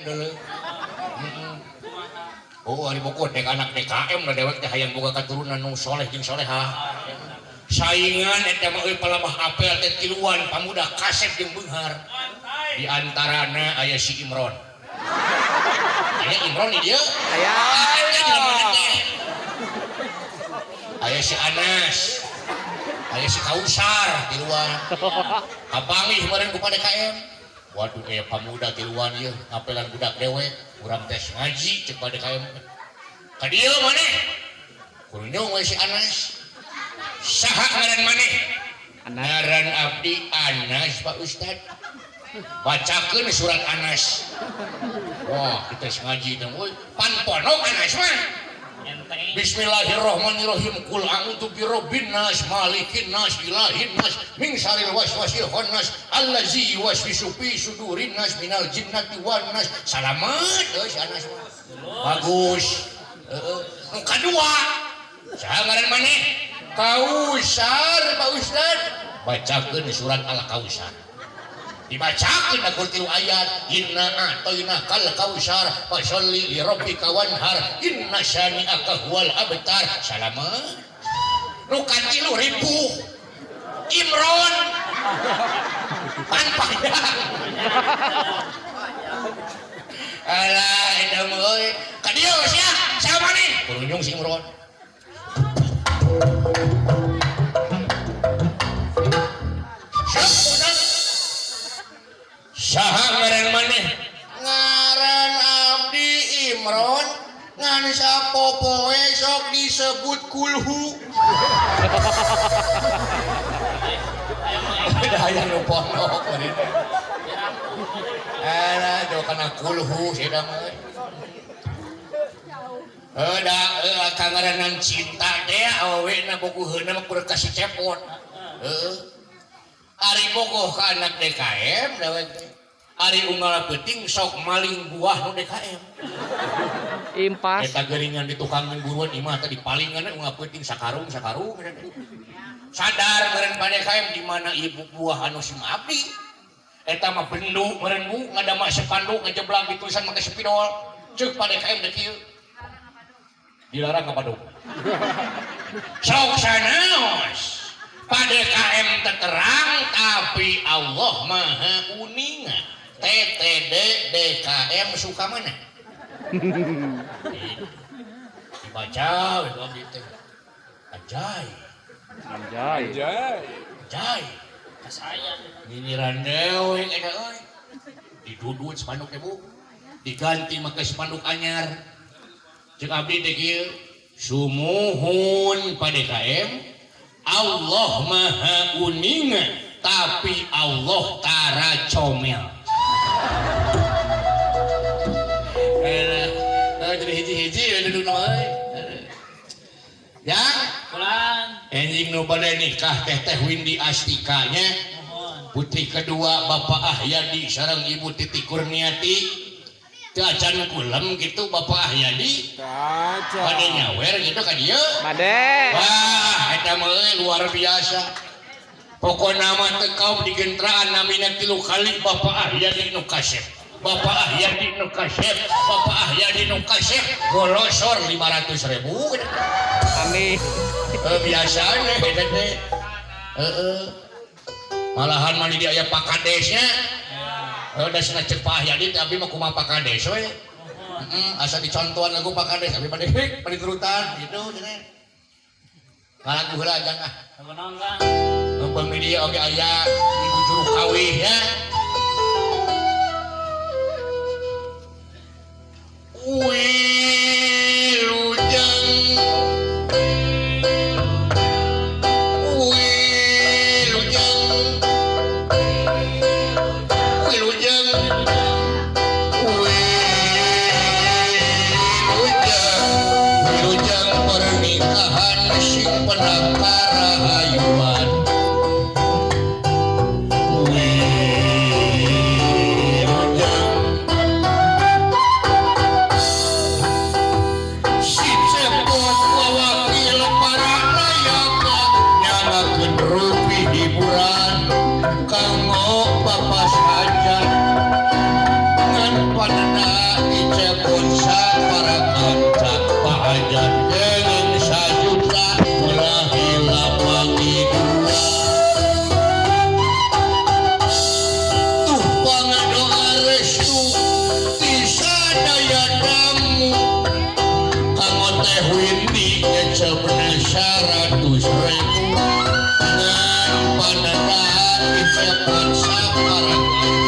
deuleu. Oh, ari bogoh dek anak DKM da dewek teh hayang boga katurunan nu soleh jeung solehah. Saingan eta mah euy palamah apel teh tiluan pamuda kasep jeung beunghar. Di antarana aya si Imron. Aya Imron di dieu? Aya. Aya si Anas. Aya si Kausar tiluan. Kapanggih meureun ku DKM. Waduh aya pamuda tiluan ieu ngapelan budak dewek, urang tes ngaji cek DKM. Ka dieu maneh? Kurunyung we si Anas. Saha ngaran maneh? Ngaran abdi Anas Pak Ustad. Bacakeun surat Anas. Wah, kita ngaji teh euy. Pan ponok Anas mah. Bismillahirrahmanirrahim. Qul a'udzu birabbin nas, malikin nas, ilahin nas, min syarril waswasil khannas, allazi yuwaswisu fi sudurin nas minal jinnati wan nas. Salamat euy si Anas mah. Bagus. Heeh. Nu kadua. Saha ngaran maneh? Kausar Pak Ustad. Bacakeun surat Al-Kausar. Dibacakeun aku tilu ayat inna a'tainakal kausar fasholli li rabbika wanhar inna syani'aka huwal abtar. Salamat. Nu katilu ripuh Imron pan panjang. Alah eta mah euy. Ka dieu sia, saha maneh? Kurunyung si Imron. Saha ngaran maneh? Ngaran abdi Imron ngan sapopoe sok disebut kulhu. Udah hayang nu pondok meureun. Alah jauh kana kulhu sia mah. Heuh da kangaranan cinta teh awewena bogoheuna mah kudu kasih cepot. Heuh. Ari bogoh ka anak DKM dewek teh. Ari unggal peuting sok maling buah nu DKM. Impas. Eta geuringan di tukangan buruan imah teh dipalingan unggal peuting sakarung sakarung. Sadar meureun pa DKM di mana ieu buah anu sim abdi. Eta mah bendu meureun bu ngadama sepanduk ngejeblang ditulisan make spidol. Ceuk pa DKM teh kieu. Dilarang ngapaduk. Sok sanaos. Pa DKM terang tapi Allah Maha Uninga. TTD DKM suka mana? Dibaca we abdi teh. Anjay. Anjay. Anjay. Kasayang. Nyinyiran dewe eta euy. Didudut spanduk teh Bu. Diganti make spanduk anyar. Ceuk abdi teh kieu. Sumuhun pa DKM Allah Maha Uninga tapi Allah tara comel. Jadi hiji-hiji duduk euy. Ya, Pulang. enjing nu bade nikah teh teh Windy Astika nya. Putri kedua Bapak Ahyadi sareng Ibu Titi Kurniati. Teu acan kulem gitu Bapak Ahyadi. Bade nyawer gitu ka dieu. Bade. Wah, eta mah euy luar biasa. Pokona mah teu kaum digentraan namina 3 kali Bapak Ahyadi nu kasep. Bapak Ahyadi nu kasep, Bapak Ahyadi nu kasep, golosor 500.000. Amin. Biasana eta teh. Heeh. Malahan mah di dieu aya Pak Kadesnya. Heuh da cenah ceuk Pak Ahyadi teh abdi mah kumaha Pak Kades we. Heeh, asa dicontohan lagu Pak Kades abdi bade hik bade turutan gitu cenah. Ngalagu heula jang ah. Naon Kang? Lempeng di dieu oge aya ibu juru kawih ya. Wilujeng wilujeng wilujeng wilujeng wilujeng pernikahan sing penakara hayuan. Teh Windy nyecepna 100.000 ngan panada dicepet saparat.